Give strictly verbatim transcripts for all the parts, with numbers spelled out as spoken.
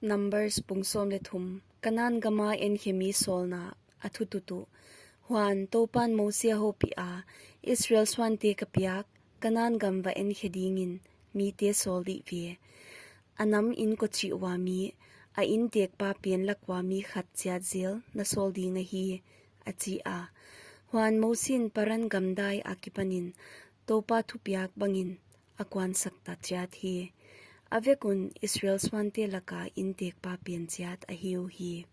Numbers bung sawm leh thum. Kanan gama enkhe mi sawlna. A thutut uh. Huan, Toupan Mosi a houpih a, Israel suante ka piak, Kanan gam va enkhe dingin, mite sawl dih ve. A nam inkochih ua mi, a intekpa pen lak ua mi khat chiat zel na sawl ding ahi, a chi a. Huan, Mosiin Paran gamdai akipanin, Toupa thupiak bangin, a kuansak ta chiat hi. A vek un Israel suante laka intekpa pen chiat ahi uhi.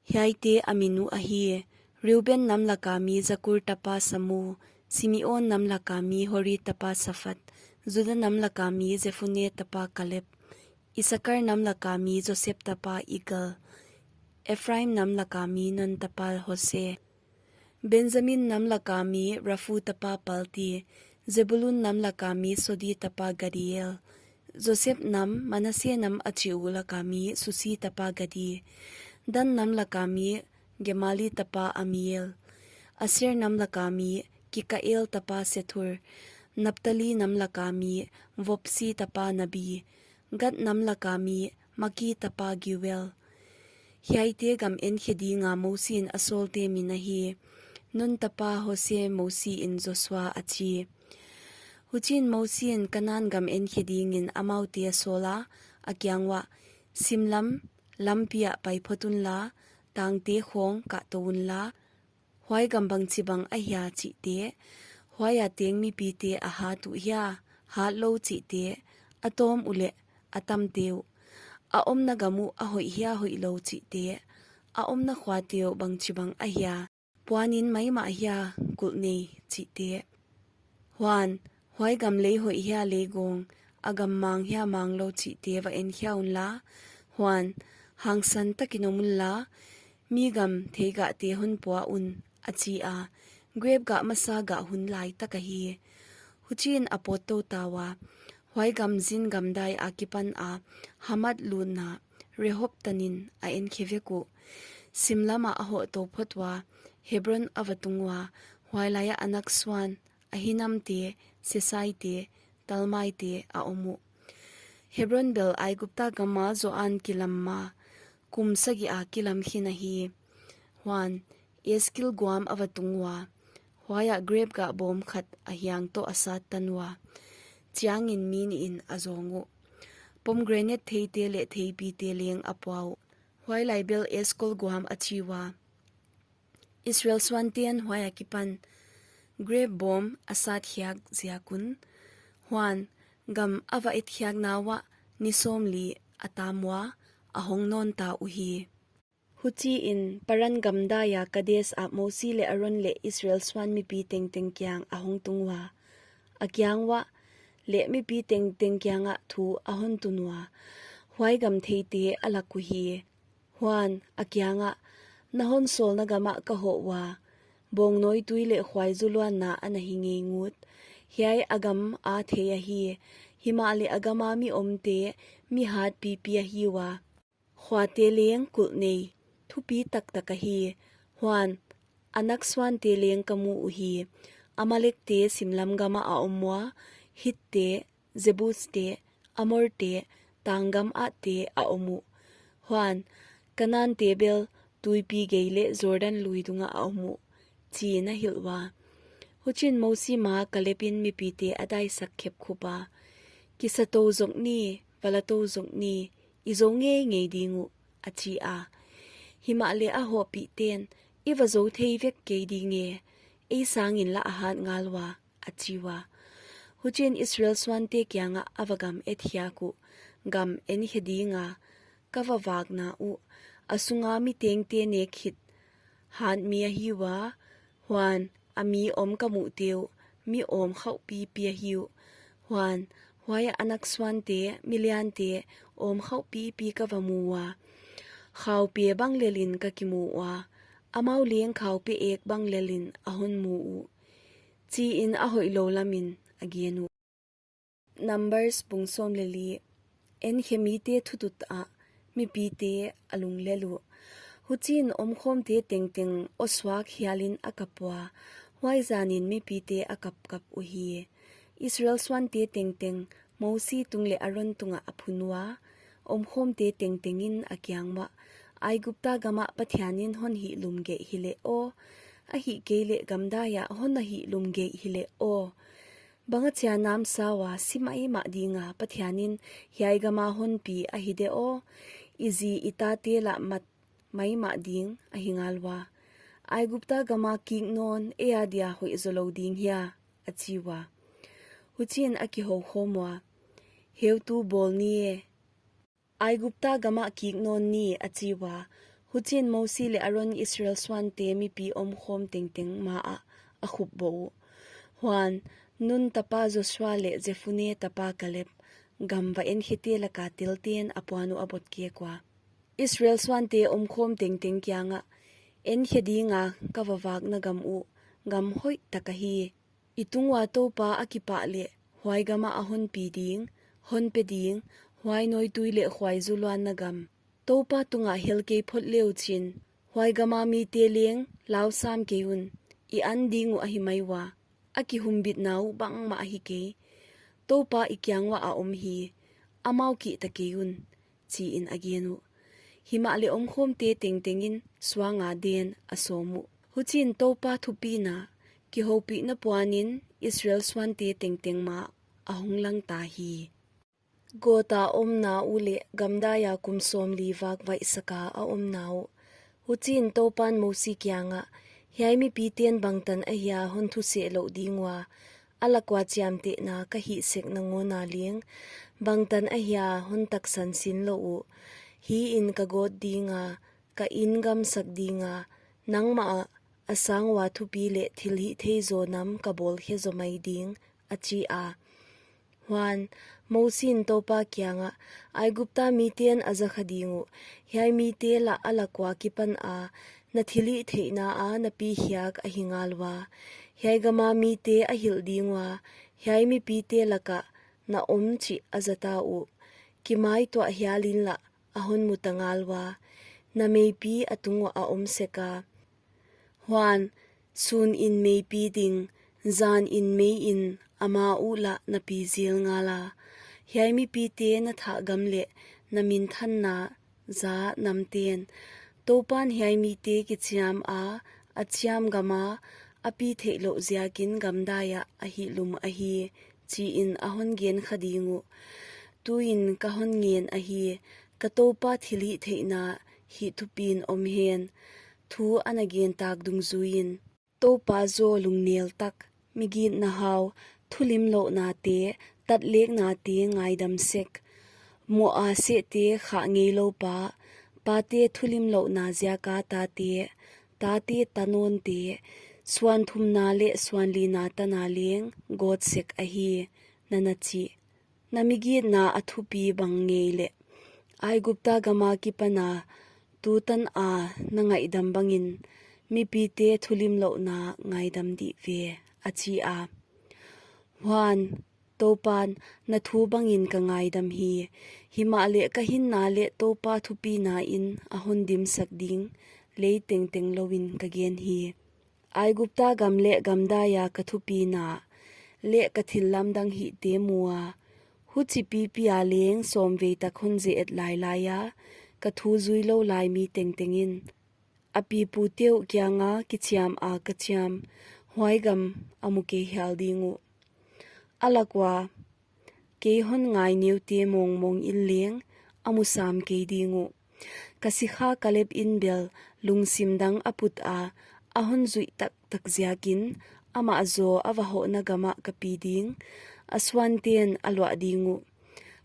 Hiaite a min uh ahi, Reuben nam laka mi Zakur tapa Samu, Simeon nam laka mi Hori tapa Safat, Juda nam laka mi Jephunneh tapa Kaleb, Isakar nam laka mi Joseph tapa Igal, Ephraim nam laka mi Nun tapa Hosea, Benjamin nam laka mi Raphu tapa Palti, Zebulun nam laka mi Sodi tapa Gadiel, Joseph nam, Manase nam a chih uh laka mi Susi tapa Gadi, Dan nam laka mi Gemali tapa Amiel, Aser nam laka mi Kikael tapa Sethur, Naptali nam laka mi Vopsi tapa Nabi, Gad nam laka mi Maki tapa Geuel. Hiaite gam enkhe dinga Mosiin a sawlte min ahi, Nun tapa Hosea Mosiin Josua a chi. Huchiin Mosiin Kanan gam enkhe dingin amaute a sawl a, a kiang uah, Simlam, lampi ah pai phot unla, tangte khawng kah tou unla, huai gam bangchibang ahia chihte, huaia teng mipite a hat uh hia, hat lou chihte, a tawm uleh, a tamte uh, a omna gam uh a hoih hia hoih lou chihte, a omna khuate uh bangchibang ahia, puanin maimah hia kulh nei chihte. Huan, huai gam lei hoih hia lei gawng, a gam mang hia mang lou chihte va enkhia unla. Huan, hangsan takin om unla, mi gam theigahte hon pua un, a chi a. Grep gah masa gah hun lai tak ahi. Huchiin a pawt tou ta ua, huai gam Zin gamdai akipan a Hamat lutna Rehob tanin a enkhe vek uh. Simlam ah a hoh tou phot ua, Hebron a va tung ua, huailai ah Anak suan, Ahinamte, Sesaite, Talmaite a om uh. Hebron bel Aigupta gama Zoan kilam ma, kum sagih a kilam khin ahi. Huan, Eskil guam a va tung ua, huaiah grep gah bawm khat a hiang toh a sat tan ua, chiangin mi nihin a zawng uh. Pomgranate theite leh theipite leng a pua uh. Huailai bel Eskol guam a chi ua, Israel suanten huai akipan grep bawm a sat khiak ziak un. Huan, gam a va et khiakna uah ni sawmli a tam ua, a hong nawn ta uhi. Huchiin Paran gamdai a Kades ah Mosi leh Aron leh Israel suan mipi tengteng kiang a hong tung ua, a kiang uah leh mipi tengteng kiangah thu a hon tun ua, huai gam theite a lak uhi. Huan, a kiangah, na hon sawlna gamah ka hoh ua, bawngnawi tui leh khuaizu luanna ana hi ngei ngut. Hiai a gam a thei ahi, himahleh a gama mi omte mi hat pipi ahi ua, khuate leng kulh nei, thupi taktak ahi. Huan, Anak suante leng ka mu uhi. Amalekte simlam gamah a om ua, Hitte, Jebuste, Amorte, tanggam ahte a om uh. Huan, Kanante bel tuipi gei leh Jordan lui dungah a om uh, chiin a hilh ua. Huchiin Mosi ma Kalebin mipite a daisak khepkhup a, kisa tou zok ni, va la tou zok ni, i zou ngeingei ding uh, a chi a. Himahleh a hohpihten, i va zou thei vek kei ding e, ei sangin la a hat ngal ua, a chi ua. Huchiin Israel suante kiangah a va gam et khiak uh, gam enkhe dinga ka va vakna uh, a sunga mi tengte nek khit hat mi ahi ua. Huan, a mi om ka muhte uh, mi om khauh pipi ahi uh. Huan, huaiah Anak suante, mi liante, om khauh pipi ka va mu ua, khaupe bang lelin ka kimu ua, amau leng khaupe ek bang lelin a hon mu uh, chiin a hoihlou lamin a gen uh. Numbers bung sawm leh li. Enkhe mite thutut ah mipite a lunglel uh. Huchiin omkhawmte tengteng awsuak hialin a kap ua, huai zanin mipite a kapkap uhi. Israel suante tengteng Mosi tung leh Aron tungah a phun ua, omkhawmte tengtengin a kiang uah, Aigupta gamah Pathianin hon hihlum geih hileh aw, ahihkeileh gamdai ah hon na hihlum geih hileh aw, bangachia namsa ua si maimah dinga Pathianin hiai gama honpi ahi de aw, i zi i tate lah mat maimah ding ahi ngal ua. Aigupta gama kik nawn ei adia hoih zaw lou ding hia? a chi ua. Huchiin a kihou khawm ua, Heutu bawl ni e, Aigupta gamah kik nawn ni, a chi ua. Huchiin Mosi leh Aron Israel suante mipi omkhawm tengteng maah a khupboh uh. Huan, Nun tapa Josua leh Jephune tapa Kaleb, gam va enkhete laka telten a puan uh a botkek ua. Israel suante omkhawm tengteng kiangah, Enkhe dinga ka va vakna gam uh, gam hoihtak ahi. I tung ua Toupa a kipah leh, huai gamah a honpi ding, honpe ding, huai nawitui leh huai zu luanna gam. Toupa tungah hel kei phot le uchin, huai gama mite leng lau sam kei un, i an ding uh ahi mai ua, a kihumbitna uh bangmah ahi kei. Toupa i kiang uah a om hi, amau kihta kei un, chiin a gen uh. Himahleh omkhawmte tengtengin suanga den a sawm uh. Huchiin Toupa thupina, kihoupihna puanin Israel suante tengteng maah a hong langta hi. Gota omna uh leh gamdaia kum sawmli vak vaihsaka a omna uh. Huchiin Toupan Mosi kiangah, Hiai mipiten bangtan ahia hon thuseh louh ding ua, a lak ua chiamtehna ka hih sek nangawna leng, bangtan ahia hon taksan sin louh uh. Hiin ka gawt dinga, ka in gamsak dinga, nangmah ah a sang ua thupi leh thilhihthei zaw nam ka bawl khe zaw mai ding, a chi a. Huan, Mosiin Toupa kiangah, Aigupta miten a za kha ding uh, hiai mite lah a lak ua kipan a, na thilhihtheihna a na pi khiak ahi ngal ua. Hiai gama mite a hilh ding ua, hiai mipite lakah na om chih a zata uh. Kimaituah hialin lah a hon muta ngal ua, na meipi a tung uah a om sek a. Huan, sunin meipi ding, zanin meiin ama uh lah na pi zel ngal a. Hiai mipite na thah gam leh na minthanna za namten, Toupan hiai mite kichiam a, a chiam gama a pi theihlouh ziakin gamdai ah a hihlum ahi, chiin a hon gen kha ding uh. Tuin ka hon ngen ahi, ka Toupa thilhihtheihna hih thupiin om hen. Thu ana gen tak dungzuiin, Toupa zaw lungnel tak, migitna hau, thulimlouhnate, tatleknate ngaidam sek. Moh a sehte khah ngeilou pa, pate thulimlouhna ziaka tate, tate ta nawnte, suan thumna leh suan lina tana leng gawt sek ahi, na na chih. Na migitna a thupi bang ngei leh, Aigupta gama kipana tutan a na ngaihdam bangin, mipite thulimlouhna ngaidam dih ve, a chi a. Huan, Toupan, na thu bangin ka ngaidam hi, himahleh ka hinna leh Toupa thupina in a hon dimsak ding, lei tengteng louin ka gen hi. Aigupta gam leh gamdaia ka thupina, leh ka thillamdang hihte mu a, huchi pipi a leng sawmvei tak hon ze et lailaia, ka thu zuilou lai mi tengtengin, a pipute uh kianga kichiam a ka chiam, huai gam a mu kei hial ding uh. A lak ua, kei hon ngaineu te mawngmawng in leng, a mu sam kei ding uh. Ka sikha Kaleb in bel lungsim dang a put a, a hon zuih taktak ziakin, amah zaw a vahohna gamah ka pi ding, a suanten a luah ding uh.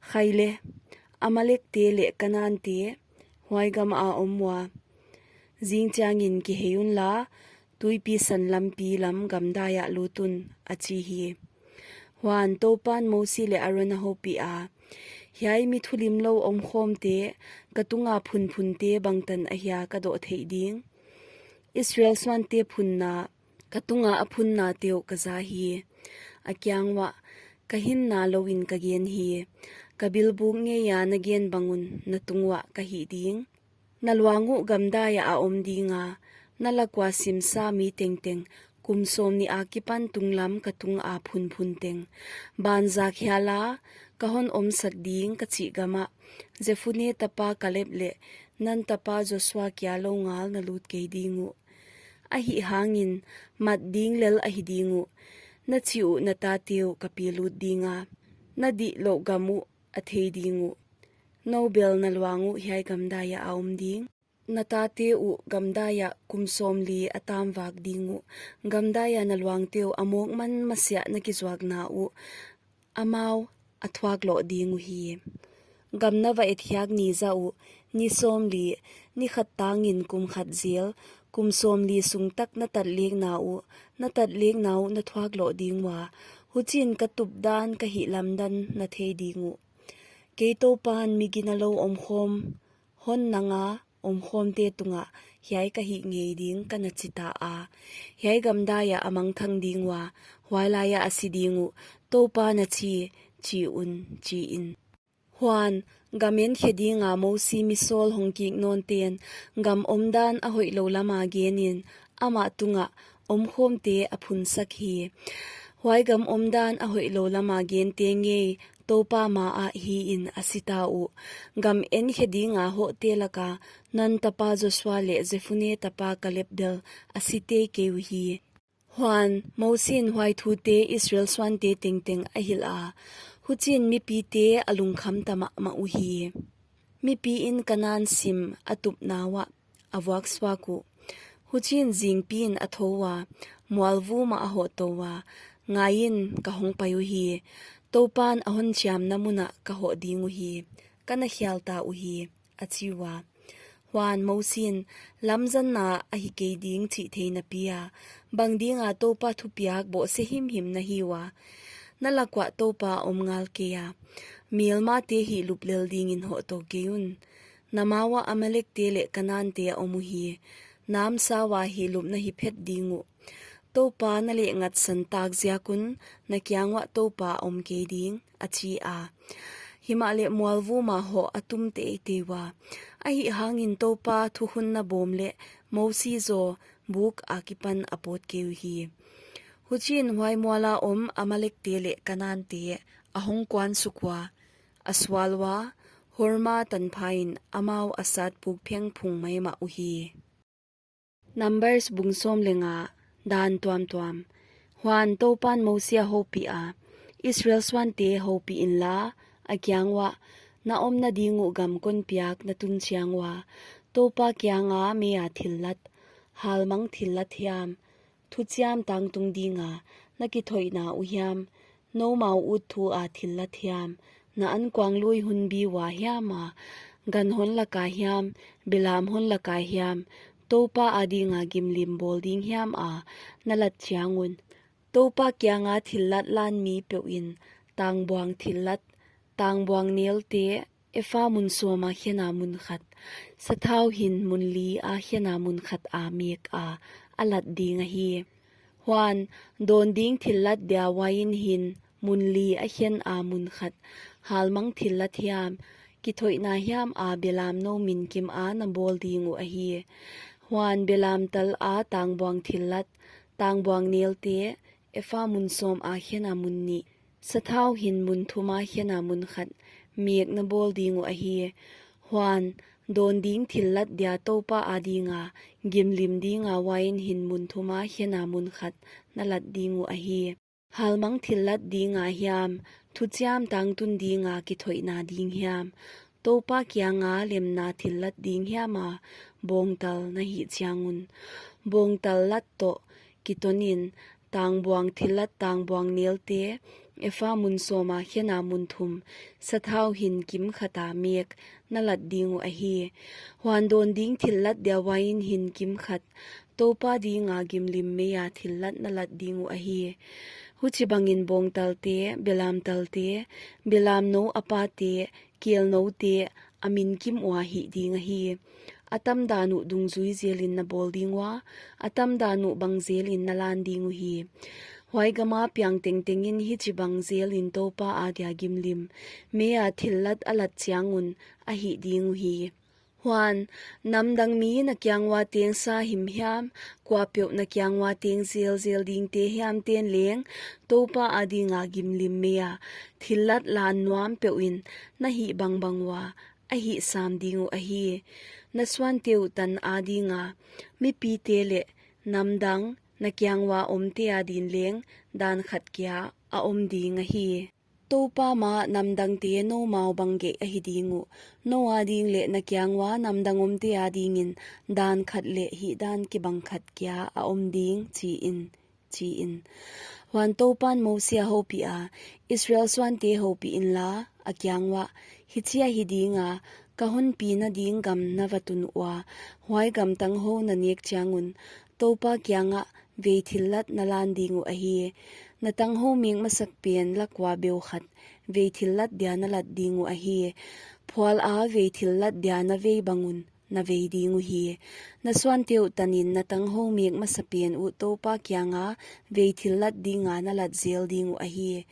Khaile, Amalekte leh Kanante, huai gama om ua. Zingchiangin kihei unla, tuipi san lampi lam gamdai ah lut un, a chi hi. Huan Toupan Mosi leh Aron a houpih a, Hiai mi thulimlou omkhawmte, ka tunga phunphunte bangtan ahia ka doh theih ding? Israel suante phunna, ka tunga a phunnate uh ka za hi. A kiang uah, ka hinna louin ka gen hi. Ka bilbuk ngeia na gen bang un na tung uah ka hih ding. Na luang uh gamdai ah a om dinga, na lak ua simsa mi tengteng kum sawmnih akipan tunglam ka tunga phunphun teng, banzak hiala ka hon omsak ding ka chih gamah Jephune tapa Kaleb leh Nun tapa Joshua kia lou ngal na lut kei ding uh. Ahihhangin mat ding lel ahi ding uh. Na chih uh na tate uh ka pilut dinga, na dihlouh gam uh a thei ding uh. Nou bel na luang uh hiai gamdai ah a om ding. Na tate uh gamdai ah kum sawmli a tamvak ding uh. Gamdai a na luangte uh a mawk man masiah na kizuakna uh amau a thuak loh ding uhi. Gam na va et khiak ni zah uh, ni sawmli, ni khat tangin kum khat zel, kum sawmli sung tak na tatlekna uh, na tatlekna uh na thuak loh ding ua, huchiin ka tupdan ka hihlamdan na thei ding uh. Kei Toupan mi ginalou omkhawm hon nanga omkhawmte tungah hiai ka hih ngei ding ka na chi ta a. Hiai gamdai ah a mangthang ding ua, huailai ah a si ding uh, Toupan a chi, chi un, chi in. Huan, gam enkhe dinga Mosi misawl hong kik nawnten, gam omdan a hoihlou lama genin, amah tungah omkhawmte a phunsak hi. Huai gam omdan a hoihlou lama gente ngei Toupa maah hiin a si ta uh. Gam enkhe dinga hohte laka Nun tapa Joshua leh Jephune tapa Kaleb bel a si teikei uhi. Huan, Mosiin huai thute Israel suante tengteng a hilha. Huchiin mipite a lungkham ta mahmah uhi. Mipiin Kanan sim a tupna uah a vuaksuak uh. Huchiin zingpiin a thou ua, mualvum ah a hohtou ua, ngaiin ka hong pai uhi. Toupan a hon chiamna munah ka hoh ding uhi. Ka na khial ta uhi, a chi ua. Huan Mosiin, lamzanna ahi kei ding chih thei napi a, bang dinga Toupa thupiak bohse himhim na hi ua? Na lak uah Toupa om ngal kei a, melmate hihlup lel dingin hohtou kei un. Na ma uah Amalekte leh Kanante a om uhi. Namsa ua hihlup na hi phet ding uh. Toupa na lehngatsan tak ziak un, na kiang uah Toupa om kei ding, a chi a. Himahleh mualvum a hoh a tum teitei ua. Ahihhangin Toupa thukhun na bawm leh Mosi zaw buk akipan a pawt kei uhi. Huchiin huai muala om Amalekte leh Kanante a hong kuan suk ua, a sual ua, Horma tanphain amau a satpuk phengphung maimah uhi. Numbers bung sawm leh nga, dan tuamtuam. Huan Toupan Mosi a houpiha, Israel suante houpih inla, a kiang uah, na omna ding uh gam kon piak na tun chiang ua, Toupa kianga meia thillat, halmang thillat hiam, thuchiam tangtung dinga na kithoihna uh hiam, noumau ut thua thillat hiam, na ankuang lui hunbi ua hiam a, gan hon laka hiam, belam hon laka hiam, Toupa adinga gimlim bawl ding hiam a, na lat chiang un. Toupa kianga thillat lan mi peuhin, tangbuang thillat, tangbuang nelte, efa mun sawma khena mun khat, sathau hin mun lia khena mun khat a meka a lat ding ahi. Huan, dawn ding thillat dia uain hin mun lia khena mun khat, halmang thillat hiam, kithoihna hiam a belam nou min kima na bawl ding uh ahi. Huan, belam tala tangbuang thillat, tangbuang nelte, efa mun sawma khena mun nih, sathau hin mun thuma khena mun khat, mek na bawl ding uh ahi. Huan, dawn ding thillat dia Toupa adinga gimlim dinga uain hin mun thuma khena mun khat na lat ding uh ahi. Halmang thillat dinga hiam, thuchiam tangtun dinga kithoihna ding hiam, Toupa kianga lemna thillat ding hiam a, bawngtal na hih chiang un. Bawngtal lat toh kitonin, tangbuang thillat tangbuang nelte, efa mun sawma khena mun thum, sathau hin kim khata mek na lat ding uh ahi. Huan, dawn ding thillat dia uain hin kim khat, Toupa dinga gimlim meia thillat na lat ding uh ahi. Huchibangin bawngtalte, belamtalte, belam nou apate, kelnoute, a min kim ua hih ding ahi. A tamdan uh dungzui zelin na bawl ding ua, a tamdan uh bang zelin na lan ding uhi. Huai gama piang tengtengin hichibang zelin Toupa adia gimlim meia thillat a lat chiang un a hih ding uhi. Huan, namdang mi na kiang ua teng sa himhiam, kuapeuh na kiang ua teng zelzel dingte hiamten leng, Toupa adinga gimlim meia, thillat lan nuam peuhin, na hih bangbang ua, a hih sam ding uh ahi. Na suante uh tan adinga, mipite leh, namdang, na kiang ua omte adin leng, dan khat kia, a om ding ahi. Toupa ma namdangte noumau bang geih ahi ding uh, nou ading leh na kiang ua namdang omte adingin dan khat leh hihdan kibang khat kia a om ding, chiin, chiin. Huan Toupan Mosi a houpiha, Israel suante houpih inla, a kiang ua, hichi ahi dinga, ka honpina ding gam na va tun ua, huai gam tanghou na nek chiangun, Toupa kiangah vei thillat na lan ding uh ahi. Na tanghou mek masak pen lak ua beu khat vei thillat dia na lat ding uh ahi. Phuala vei thillat dia na vei bangun na vei ding uhi. Na suante uh tanin na tanghou mek masa pen uh Toupa kianga vei thillat dinga na lat zel ding uh ahi.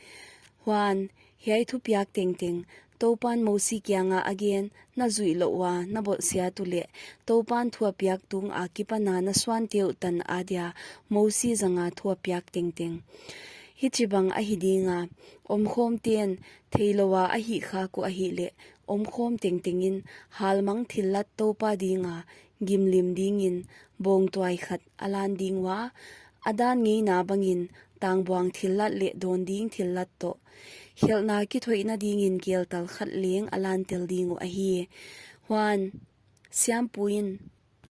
Huan, hiai thupiak tengteng, Toupan Mosi kianga a gen, na zuih louh ua, na bawlsiat uleh, Toupan thu a piak tung akipana na suante uh tan adia, Mosi zanga thu a piak tengteng. Hichibang ahi dinga, omkhawmten, theilou a a hihkhak uh ahihleh, omkhawm tengtengin, halmang thillat Toupa dinga, gimlim dingin, bawngtuai khat a lan ding ua, a dan ngeina bangin, tangbuang thillat leh dawn ding thillat toh, khelhna kithoihna dingin keltal khat leng a lan tel ding uh ahi. Huan, siampuin,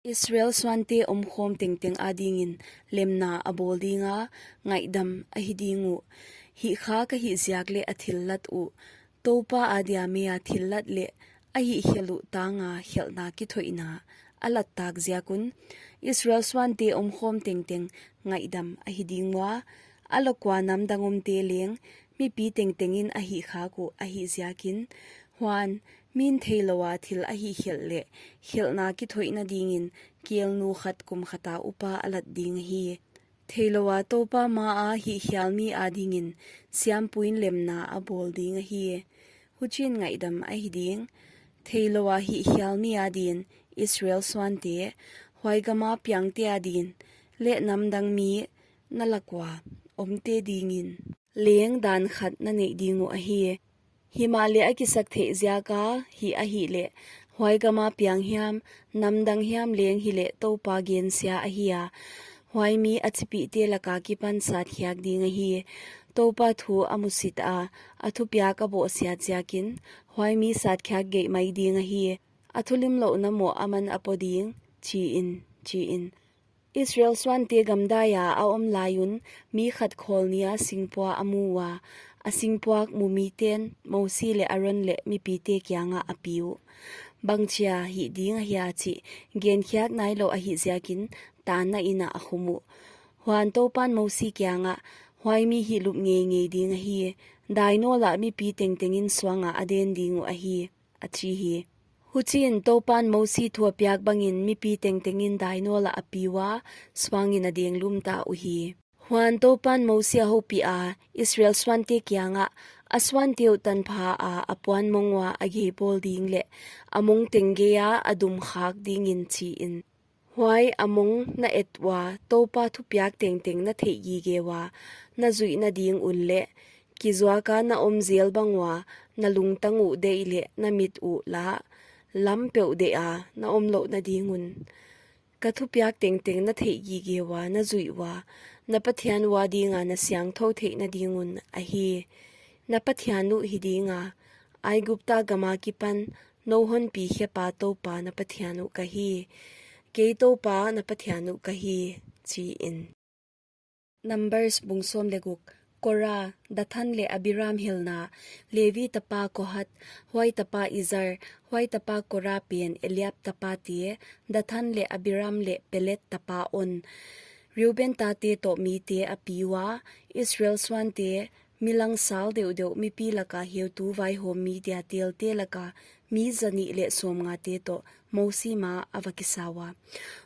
Israel suante omkhawm tengteng adingin lemna a bawl dinga, ngaihdam ahi ding uh, hihkhak ahih ziak leh a thillat uh, Toupa adia meia thillat leh a hihkhelh uh tanga khelhna kithoihna a lat tak ziak un, Israel suante omkhawm tengteng ngaihdam ahi ding ua, a lak ua namdang omte leng, mipi tengtengin a hihkhak uh ahih ziakin, huan, min theilou a thil a hihkhelh leh, khelhna kithoihna dingin, kelnu khat kum khata upa a lat ding ahi. Theilou a Toupa maa hihkhial mi adingin, siampuin lemna a bawl ding ahi. Huchiin ngaihdam ahi ding. Theilou a hihkhial mi adin, Israel suante, huai gama piangte adin, leh namdang mi na lak ua omte dingin, leng dan khat na neih ding uh ahi. Himahleh a kisaktheih ziaka hih ahihleh, huai gama piang hiam, namdang hiam leng hileh Toupa gensia ahi a, huai mi a chipihte laka kipan satkhiak ding ahi. Toupa thu a musit a, a thupiak a bawhsiat ziakin, huai mi satkhiak geih mai ding ahi. A thulimlouhna moh aman a po ding, chiin, chiin. Israel suante gamdaia a om lai un, mi khat khawl nia singpua a mu ua, a singpuak mu miten Mosi leh Aron leh mipite kiangah a pi uh. Bangchia hih ding ahia chih, genkhiak nailou ahih ziakin, tanna ina a khum uh. Huan Toupan Mosi kiangah, huai mi hihlup ngeingei ding ahi, dainawl ah mipi tengtengin suanga a den ding uh ahi, a chi hi. Huchiin Toupan Mosi thu a piak bangin mipi tengtengin dainawl ah a pi ua, suangin a denglum ta uhi. Huan Toupan Mosi a houpiha, Israel suante kiangah, a suante uh tanpha a a puan mong ua a gei bawl ding leh, a mong teng geia a dum khak dingin chiin. Huai a mong na et ua, Toupa thupiak tengteng na theih gige ua, na zuihna ding un leh, kizuaka na om zel bang ua, na lungtang uh deih leh na mit uh la, lampeuh deih a na om louhna ding un. Ka thupiak tengteng na theih gige ua, na zuih ua, na Pathian uh adinga na siangthou theihna ding un ahi. Na Pathian uh hi dinga, Aigupta gama kipan, nou honpi khepa Toupa na Pathian uh ka hi. Kei Toupa na Pathian uh ka hi, chiin. Numbers bung sawm leh guk. Kora, Dathan leh Abiram helna, Levi tapa Kohat, huai tapa Izar, huai tapa Kora pen Eliab tapate, Dathan leh Abiram leh Pelet tapa On. Reuben tate toh mite a pi ua, Israel suante, mi langsal deuhdeuh mipi laka heutu vaihawm mi dia telte laka mi zanih leh sawmngate toh Mosi maah a va kisa ua.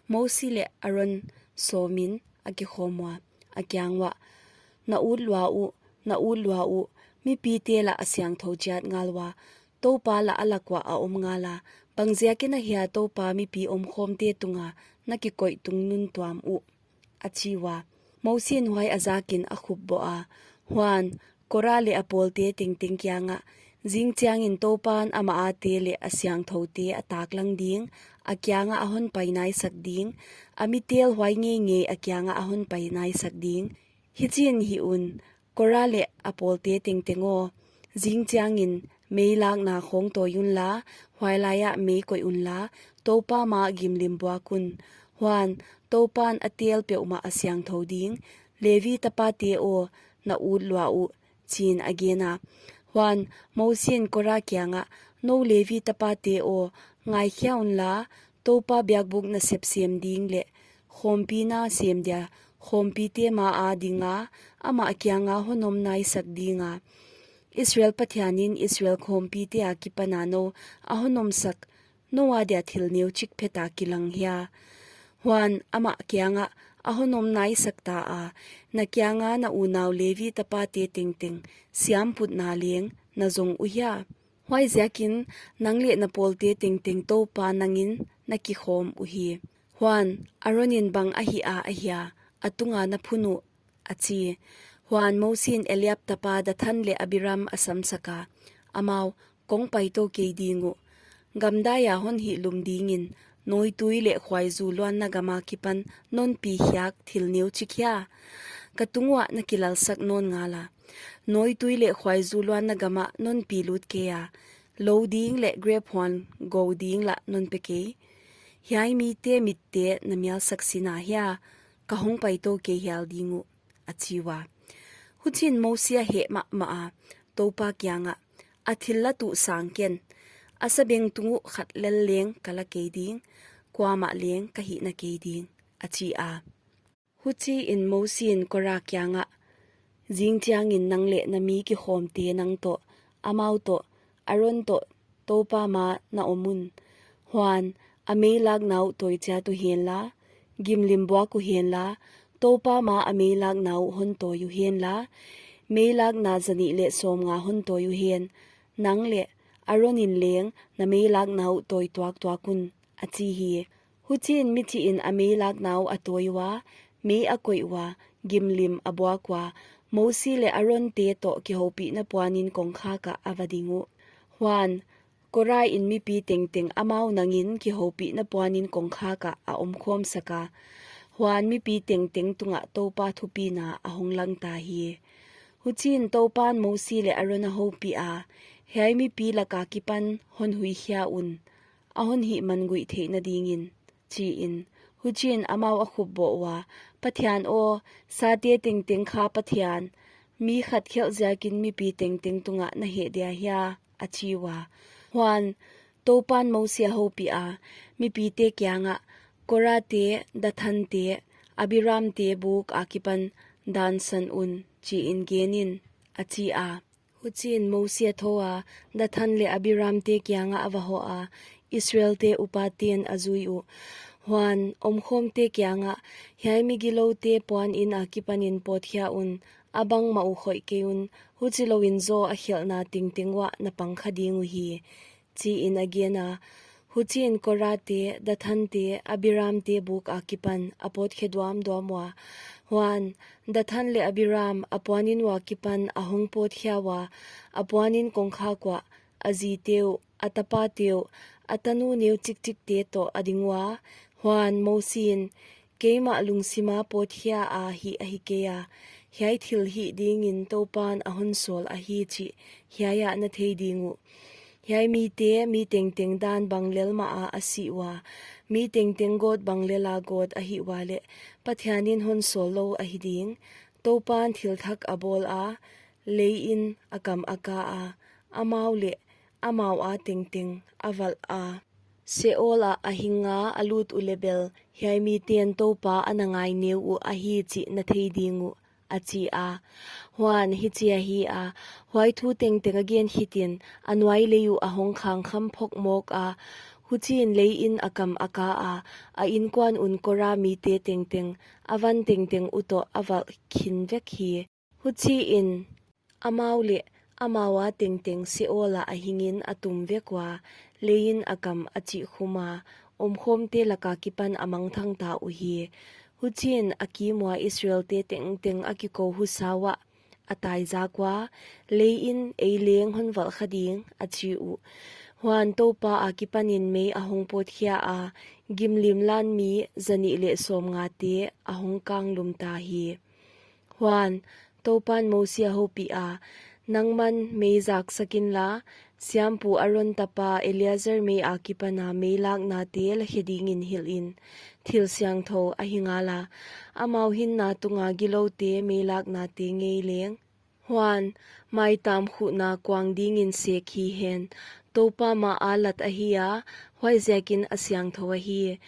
Mosi leh Aron sawmin a kikhawm ua, a kiang uah, na ut lua uh, na ut lua uh, mipite lah a siangthou chiat ngal ua, Toupa lah a lak uah a om ngala, bangziakin ahia Toupa mipi omkhawmte tunga na kikoih tung nuntuam uh? a chi ua. Mosiin huai a zakin a khupboh a. Huan, Kora leh a pawlte tengteng kiangah, Zingchiangin Toupan amah ate leh a siangthoute a taklang ding, a kiangah a hon pai naisak ding, a mi telhuai ngeingei a kiangah a hon pai naisak ding. Hichiin hih un, Kora leh a pawlte tengteng aw, zingchiangin meilakna khawng tawi unla, huailaiah mei koih unla, Toupa maah gimlim buak un. Huan, Toupan a tel peuhmah a siangthou ding. Levi tapate aw, na ut lua uh, chiin a gen a. Huan, Mosiin Kora kiangah, Nou Levi tapate aw, ngaikhia unla, Toupa biakbuk nasep sem ding leh khawmpina sem dia khawmpite maa dinga, amah kianga hon om naisak dinga, Israel Pathianin Israel khawmpite akipana nou a hon omsak, nou adia thil neuchik pheta kilang hia? Huan, amah kiangah, A hon om naisak ta a, na kianga na unau Levi tapate tengteng siamputna leng na zong uhia? Huaiziakin nang leh na pawlte tengteng Toupa nangin na kikhawm uhi. Huan, Aronin bang ahia ahia, a tunga na phun uh, a chi. Huan, Mosiin Eliab tapa Dathan leh Abiram a samsaka, amau, Kong paitou kei ding uh. Gamdaia hon hihlum dingin, nawitui leh khuaizu luanna gam akipan non pi khiak thil neuchik hia? Ka tunguah na kilalsak nawn ngala. Nawitui leh khuaizu luanna gamah non pi lut keia, lou ding leh grep huan gou ding lah non pe kei. Hiai mite mitte na mialsak sina hia? Ka hong paitou kei hial ding uh, a chi ua. Huchiin Mosi a heh mahmah a, Toupa kiangah, A thillat uh sang ken, a sabengtung uh khat lel leng ka la kei ding, kuamah leng ka hihna kei ding, a chi a. Huchiin Mosiin Kora kiangah, Zingchiangin nang leh na mi kikhawmte nang toh, amau toh, Aron toh, Toupa maah na om un. Huan, a meilakna uh tawi chiat uhenla, gimlim buak uhenla, Toupa maah a meilakna uh hon tawi uhenla, meilakna zanih leh sawmnga hon tawi uhen, nang leh Aronin leng na meilakna uh tawi tuaktuak un, a chi hi. Huchiin michihin a meilakna uh a tawi ua, mei a koih ua, gimlim a buak ua, Mosi leh Aronte toh kihoupihna puanin kongkhak ah a va ding uh. Huan, Korain mipi tengteng amau nangin kihoupihna puanin kongkhak ah a omkhawmsaka, huan mipi tengteng tungah Toupa thupina a hong langta hi. Huchiin Toupan Mosi leh Aron a houpiha, Hiai mipi laka kipan hon huikhia un, a hon hihmanguih theihna dingin, chiin. Huchiin amau a khupboh ua, Pathian aw, sate tengteng kha Pathian, mi khat khelh ziakin mipi tengteng tungah na heh dia hia? a chi ua. Huan, Toupan Mosi a houpiha, mipite kiangah, Korate, Dathante, Abiramte buk akipan dansan un, chiin genin, a chi a. Huchiin Mosi a thou a, Dathan leh Abiramte kiangah a va hoh a, Israelte upaten a zui uh. Huan, omkhawmte kiangah, Hiai migiloute puanin akipanin pawtkhia un, a bangmah uh khoih kei un, huchilouin zaw a khelhna tengteng uah na pang kha ding uhi, chiin a gen a. Huchiin Korate, Dathante, Abiramte buk akipan a pawtkhe duamduam ua. Huan, Dathan leh Abiram a puanin ua kipan a hong pawtkhia ua, a puanin kongkhak uah a zite uh, a tapate uh, a tanu neuchikchikte toh a ding ua. Huan, Mosiin, Keimah lungsima pawtkhia a hih ahi keia, hiai thil hih dingin Toupan a hon sawl ahi chih hiaiah na thei ding uh. Hiai mite, mi tengteng dan bang lel maha a si ua, mi tengteng gawt bang lela gawt ahih ua leh, Pathianin hon sawl lou ahi ding. Toupan thil thak a bawl a, leiin a kam a ka a, amau leh amau a tengteng a valh a, Seol ah a hinga a lut uleh bel, hiai miten Toupa a na ngai neu uh ahi chih na thei ding uh, a chi a. Huan, hichi ahi a, huai thu tengteng a gen khitin, a nuai lei uh a hong khangkham phok mawk a, huchiin leiin a kam a ka a, a inkuan un Kora mite tengteng, a van tengteng utoh a valh khin vek hi. Huchiin, amau leh Amau a tengteng Seol ah a hingin a tum vek ua, leiin a kam a chihkhum a, omkhawmte laka kipan a mangthang ta uhi. Huchiin a kim ua Israelte tengteng a kikou husa uah a taizak ua, leiin ei leng hon valh kha ding, a chi uh. Huan Toupa akipanin mei a hong pawtkhia a, gimlim lan mi zanih leh sawmngate a hong kanglum ta hi. Huan Toupan Mosi a houpiha, nangman mei zaksak inla, siampu Aron tapa Eleazar mei akipana mei laknate la khe dingin hilh in. Thil siangthou ahi ngala, amau hinna tunga giloute mei laknate ngei leng. Huan maitam khuhna kuang dingin sek hi hen, Toupa maa lat ahi a, huaiziakin a siangthou ahi.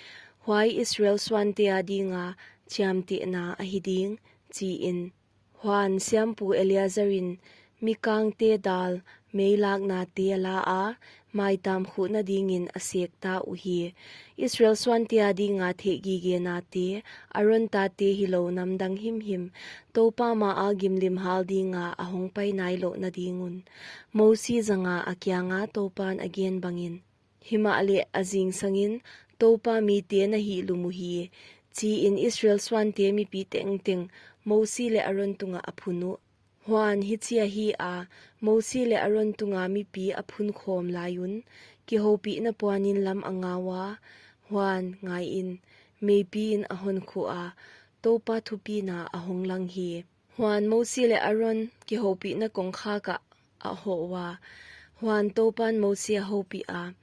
Huai Israel suante adinga chiamtehna ahi ding, chiin. Huan siampu Eleazarin mikangte dal mei laknate a la a, maitam khuhna dingin a sek ta uhi. Israel suante adinga theihgigenate, Aron tate hilou namdang himhim, Toupa maa gimlim hal dinga a hong pai nailouhna ding un. Mosi zanga a kianga Toupan a gen bangin, himahleh a zingsangin Toupa mite na hih lum uhi, chiin Israel suante mipi tengteng Mosi leh Aron tungah a phun uh. Huan hichi ahi a, Mosi leh Aron tunga mipi a phun khawm lai un, kihoupihna puanin lam a nga ua, huan ngaiin, meipiin a hon khuh a, Toupa thupina a hong lang hi. Huan Mosi leh Aron kihoupihna kongkhak ah a hoh ua. Huan Toupan Mosi a houpiha,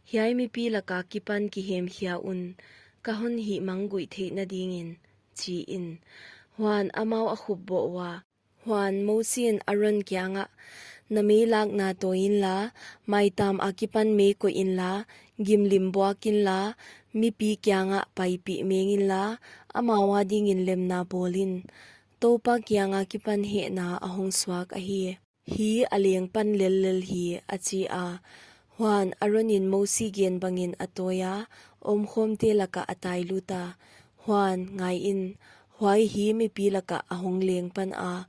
hiai mipi laka kipan kihemkhia un, ka hon hihmangguih theihna dingin, chiin. Huan amau a khupboh ua. Huan Mosiin Aron kiangah, na mei lakna tawi inla, maitam akipan mei koih inla, gimlim buak inla, mipi kiangah paipih meng inla, amau adingin lemna bawl in. Toupa kianga kipan hehna a hong suak ahi. Hi a leng pan lellel hi, a chi a. Huan Aronin Mosi gen bangin a tawi a, omkhawmte lakah a tailut a. Huan ngaiin, huai hi mipi lakah a hong leng pan a.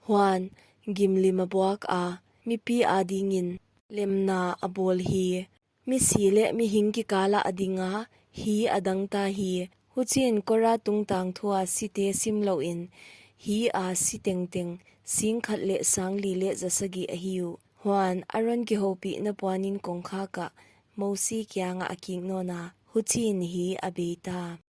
Huan gimlim a buak a, mipi adingin lemna a bawl hi. Misi leh mihing kikalah a dinga, hi a dangta hi. Huchiin Kora tungtang thua site simlouhin, hi a si tengteng, sing khat leh sang li leh za sagih ahi uh. Huan Aron kihoupihna puanin kongkhak ah, Mosi kiangah a kik nawn a, huchiin hi a beita.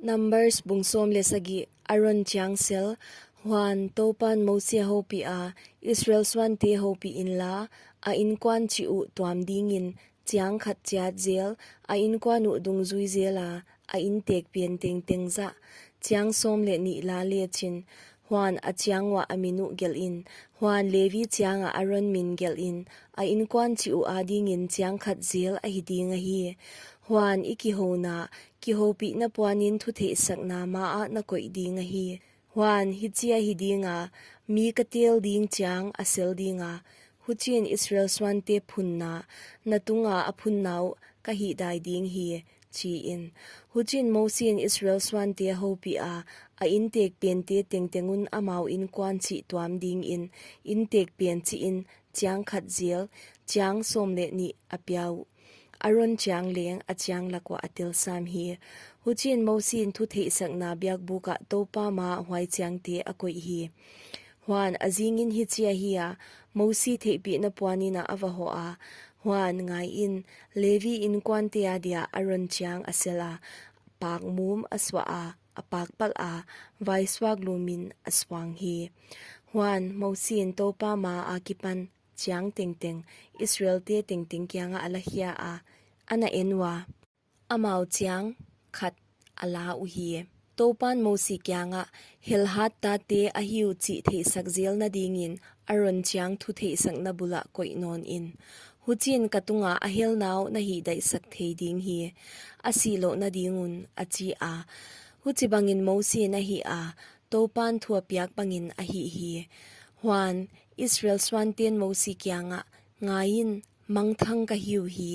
Numbers bung sawm leh sagih, Aron chiang sel. Huan Toupan Mosi a houpiha, Israel suante houpih inla, a inkuan chih uh tuam dingin, chiang khat chiat zel, a inkuan uh dungzui zel a, a intek pen tengteng zah, chiang sawm leh nih la lechin, huan a chiang uah a min uh gelhin, huan Levi chiangah Aron min gelhin, a inkuan chih uh adingin chiang khat zel ahi ding ahi. Huan i kihouna, kihoupihna puanin thutheihsakna maah na koih ding ahi. Huan hichi ahi dinga, mi ka tel ding chiang a sel dinga, huchiin Israel suante phunna, na tunga a phunna uh ka hihdai ding hi, chiin. Huchiin Mosiin Israel suante a houpiha, a intek pente tengteng un amau inkuan chih tuam dingin, intek pen chihin, chiang khat zel, chiang sawm leh nih a pia uh. Aron chiang leng a chiang lak uah a tel sam hi. Huchiin Mosiin thutheihsakna biakbuk ah Toupa maah huai chiangte a koih hi. Huan a zingin hichi ahi a, Mosi theihpihna puanin a va hoh a. Huan ngaiin, Levi inkuante adia Aron chiang a sel a, pakmum a suah a, a pakpalh a, vaisuak lumin a suang hi. Huan Mosiin Toupa maa kipan chiang tengteng, Israelte tengteng kiangah a lakhia a, ana en ua, amau chiang khat a la uhi. Toupan Mosi kiangah, helhat tate ahi uh chih theihsak zelna dingin Aron chiang thutheihsakna bulah koih nawnin. Huchiin ka tunga a helna uh na hihdaihsak thei ding hi, a sihlouhna ding un, a chi a. Huchibangin Mosiin a hih a, Toupan thu a piak bangin a hih hi. Huan Israel suanten Mosi kiangah, ngaiin, mangthang ka hi uhi,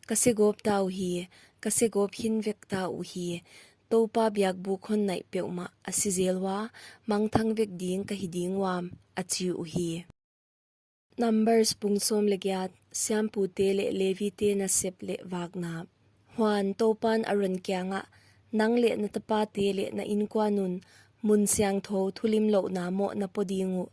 ka segawp ta uhi, ka segawp khin vek ta uhi, Toupa biakbuk hon naih peuhmah a si zel ua, mangthang vek ding ka hi ding uam, a chi uhi. Numbers bung sawm leh giat. Siampute leh Levite nasep leh vakna. Huan Toupan Aron kiangah, nang leh na tapate leh na inkuan un mun siangthou thulimlouhna moh na po ding uh.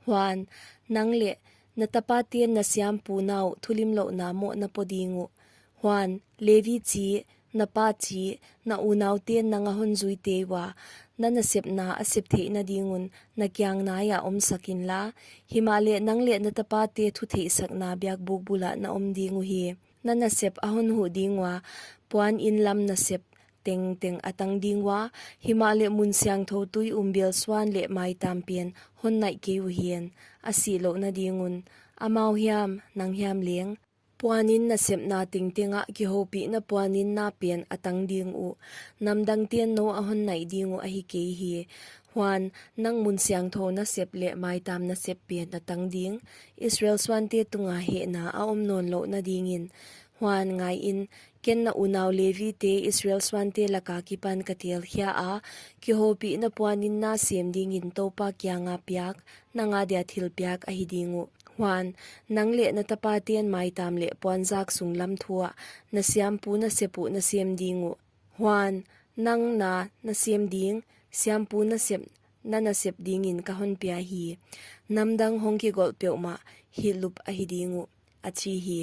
Huan nang leh na tapaten na siampu na uh thulimlouhna moh na po ding uh. Huan Levi chi, na pa chi, na unauten nang a hon zui tei ua, na nasepna a sep theihna ding un na kiang nai ah omsak inla. Himahleh nang leh na tapate thutheihsakna biakbuk bul ah na om ding uhi. Na nasep a hon huh ding ua, puanin lam nasep tengteng a tang ding ua, himahleh mun siangthou tui um bial suan leh maitam pen hon naih kei uhen, a sih louhna ding un. Amau hiam, nang hiam leng, puanin nasepna tengteng ah kihoupihna puanin na pen a tang ding uh. Namdangten nou a hon naih ding uh ahi kei hi. Huan nang mun siangthou nasep leh maitam nasep pen na tang ding, Israel suante tunga hehna a om nawn louhna dingin. Huan ngaiin, ken na unau Levite Israel suante laka kipan ka telkhia a, kihoupihna puanin na sem dingin Toupa kianga piak, nang adia thilpiak ahi ding uh. Huan nang leh na tapaten maitam leh puanzak sunglam thu ah na siampu nasep uh na sem ding uh. Huan nang na na sem ding siampu nasep na nasep dingin ka hon pia hi. Namdang hong kigolh peuhmah hihlup ahi ding uh, a chi hi.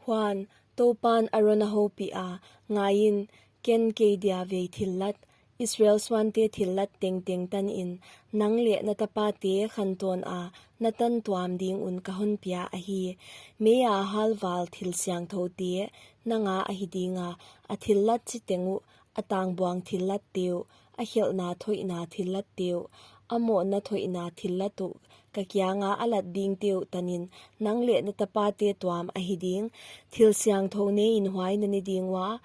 Huan Toupan Aron a houpih a, ngaiin, ken kei dia vei thillat, Israel suante thillat tengteng tanin nang leh na tapate khantawn a na tantuam ding un ka hon pia ahi. Mei a halval thil siangthoute nanga ahi dinga, a thillat chiteng uh, a tangbuang thillatte uh, a khelhna thoihna thillatte uh, a mohna thoihna thillat uh, ka kianga a lat dingte uh tanin nang leh na tapate tuam ahi ding. Thil siangthou nein huai na ne ding ua,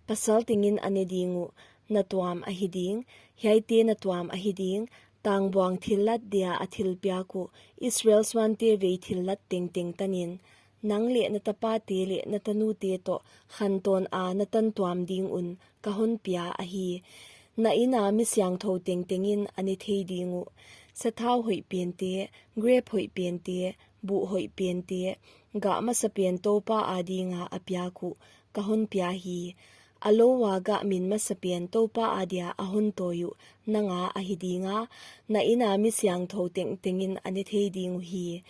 pasal tengin a ne ding uh, na tuam ahi ding. Hiaite na tuam ahi ding. Tangbuang thillat dia a thilpiak uh, Israel suante vei thillat tengteng tanin nang leh na tapate leh na tanute toh khantawn a na tantuam ding un ka hon pia ahi. Na ina mi siangthou tengtengin a ne thei ding uh. Sathau hoih pente, grep hoih pente, buh hoih pente, gah masapen Toupa adinga a piak uh ka hon pia hi. A lou ua gah min masapen Toupa adia a hon tawi uh nanga ahi dinga, na ina mi siangthou tengtengin a ne thei ding uhi.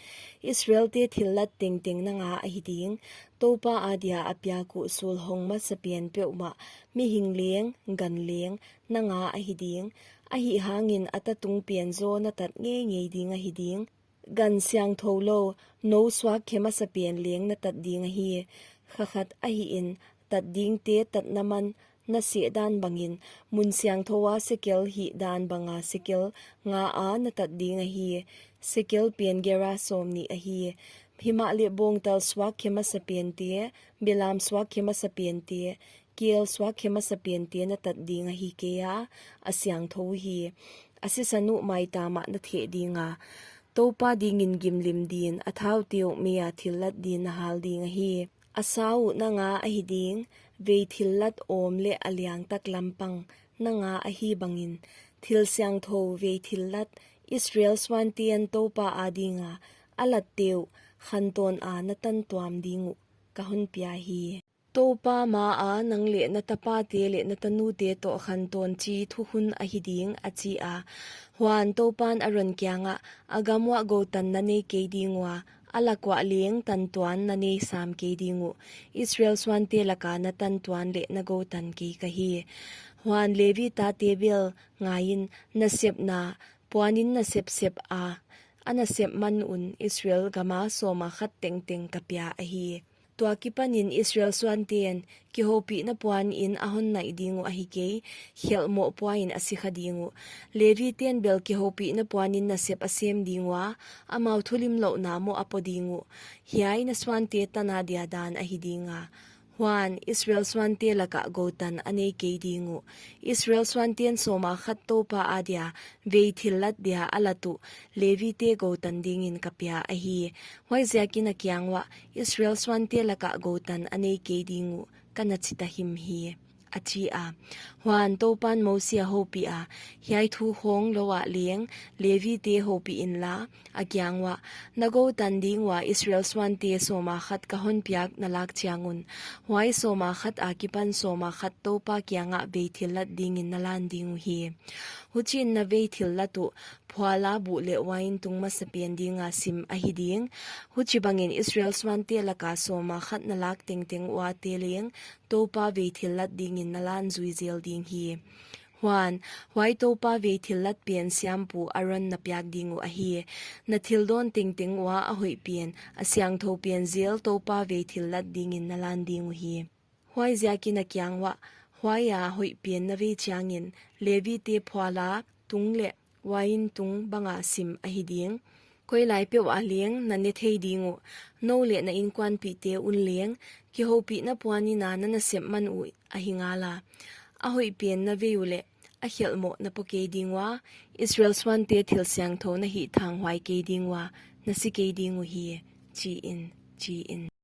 Israelte thillat tengteng nanga ahi ding. Toupa adia a piak uh sulhong masapen peuhmah, mihing leng, gan leng, nanga ahi ding. Ahihhangin a tatung pen zaw na tat ngeingei ding ahi ding. Gan siangthou lou, nou suak khe masapen leng na tat ding ahi. Kha khat ahihin, tat dingte tatna man na seh dan bangin, mun siangthou a sekel hih dan banga sekel nga a na tat ding ahi. Sekel pen gera sawmnih ahi. Himahleh bawngtal suak khe masapente, belam suak khe masapente, kel suak khe masapente na tat ding ahi kei a, a siangthou hi. A sisan uh maitam ah na theh dinga, Toupa dingin gimlim din a thaute uh mei a thillat din na hal ding ahi. A sa uh nanga ahi ding. Vei thillat awm leh a liangtak lampang nanga ahi bangin, thil siangthou vei thillat Israel suanten Toupa adinga a latte uh khantawn a na tantuam ding uh ka hon pia hi. Toupa maa nang leh na tapate leh na tanute toh khantawn chi thukhun ahi ding, a chi a. Huan Toupan Aron kiangah, a gam uah goutan na nei kei ding ua, a lak uah leng tantuan na nei sam kei ding uh. Israel suante laka na tantuan leh na goutan kei ka hi. Huan Levi tate bel, ngaiin, nasepna, puanin nasep sep a, a nasep man un Israel gama sawma khat tengteng ka pia ahi. Tua kipanin Israel suanten kihoupihna puanin a hon naih ding uh ahi kei, khelh mohpuain a si kha ding uh. Leviten bel kihoupihna puanin nasep a sem ding ua, amau thulimlouhna moh a po ding uh. Hiai na suante tan adia dan ahi dinga, huan Israel suante lakah goutan a nei kei ding uh. Israel suanten sawma khat Toupa adia vei thillat dia a lat uh Levite goutan dingin ka pia ahi. Huaiziakin a kiang uah, Israel suante lakah goutan a nei kei ding uh, ka na chi ta him hi, a chi a. Huan Toupan Mosi a houpih a, Hiai thu khawng lou ah leng Levite houpih inla, a kiang uah, Na gou tan ding ua Israel suante sawma khat ka hon piak na lak chiang un, huai sawma khat akipan sawma khat Toupa kiangah vei thillat dingin na lan ding uhi. Huchiin na vei thillat uh phuala buh leh uain tung masapen dinga sim ahi ding. Huchibangin Israel suante laka sawma khat na lak tengteng uate leng Toupa vei thillat dingin na lan zui zel ding hi. Huan, huai Toupa vei thillat pen siampu Aron na piak ding uh ahi. Na thil dawn tengteng ua a hoih pen, a siangthou pen zel Toupa vei thillat dingin na lan ding uhi. Huaiziakin a kiang uah, Huaia hoih pen na vei chiangin, Levite phuala tung leh uain tung banga sim ahi ding. Koi lai peuh ah leng na ne thei ding uh, nou leh na inkuanpihte un leng, kihoupihna puanina na nasep man uh ahi ngala. A hoih pen na vei uleh, a khelh moh na po kei ding ua, Israel suante thil siangthou na hih thanghuai kei ding ua, na si kei ding uhi, chiin, chiin.